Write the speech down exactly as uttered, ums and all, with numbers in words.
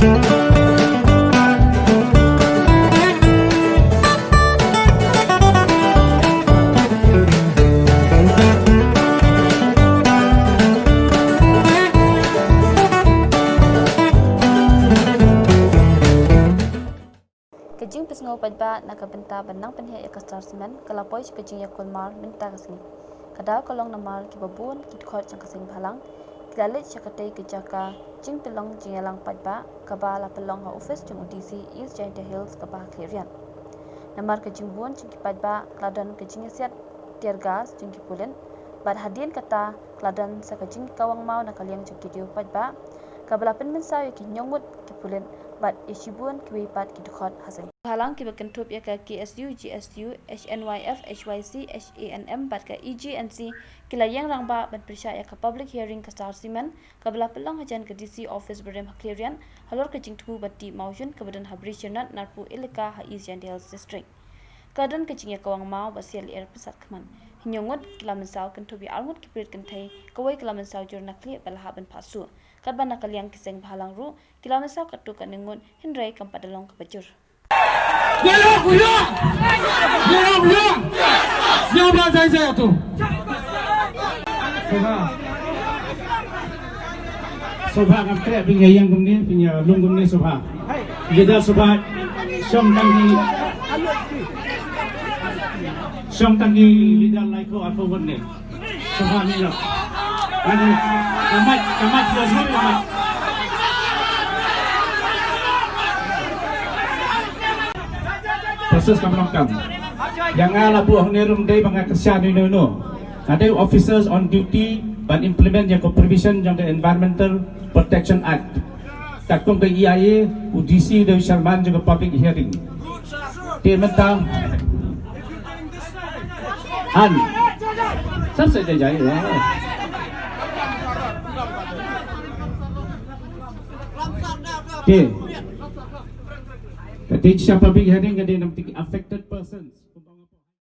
Ka jingpynsngew paidbah na ka bynta ban nang pynheh ïa ka Star Cement ka la poi sha ka jingïakulmar mynta ka sngi. Ka daw ka long namar kiba bun ki dkhot jong ka seng bhalang ki la leit sha katei ka jaka jingpynlong jingïalang paidbah kaba la pynlong ha ophis jong u D C East Jaintia Hills kaba ha Khliehriat. Namar ka jingbun jong ki paidbah ka la don ka jingïasiat tear gas jong ki pulit bad hadien kata ka la don sa ka jingkawang maw na ka liang jong ki dei u paidbah kaba la pynmynsaw ïa ki hynñiew ngut ki pulit bad ïa shibun kiwei pat ki dkhot ha seng bhalang kiba kynthup ïa ka K S U, G S U, H N Y F, H Y C, H A N M bad ka E G N C ki la ïeng rangbah ban pyrshah ïa ka public hearing ka Star Cement kaba la pynlong hajan ka D C office barim ha Khliehriat halor ka jingthmu ban tih mawjun kaba don ha Bri Shynrut Narpuh Elaka ha East Jaintia Hills District. Ka don ka jingïakawang maw bad siat lyer pynsat khmat. Hynñiew ngut ki la mynsaw kynthup ïa ar ngut ki pulit kynthei, kawei ka la mynsaw jur na khlieh bad la hap ban phah suh. Katba na ka liang ki seng bhalang ruh ki la mynsaw katto katne ngut hynrei kam pat da long kaba jur. Ïa ïa ku ïa. Ïa ïa ku ïa. Ïa ba jai jai tu. Sngewbha ngam treh phin ïa ïeng kumne, phin ïa lum kumne sngewbha. Leader sngewbha shong tang ki, shong tang ki leader lai ko arphew won ne. Sngewbha ni lo. Ani, kamat, kamat, ïa sngewbha kamat. Proses kam long kam. Ïa nga la buh hangne ruh ym dei ba nga kyrshan ino ino. Nga dei officers on duty ban implement ïa ka provision jong ka Environmental Protection Act. Katkum ka E I A, u D C u dei u chairman jong ka public hearing. Te mynta. Han. Sab sa jai jai. Te. Ka dei sha public hearing ka dei nam tik affected persons.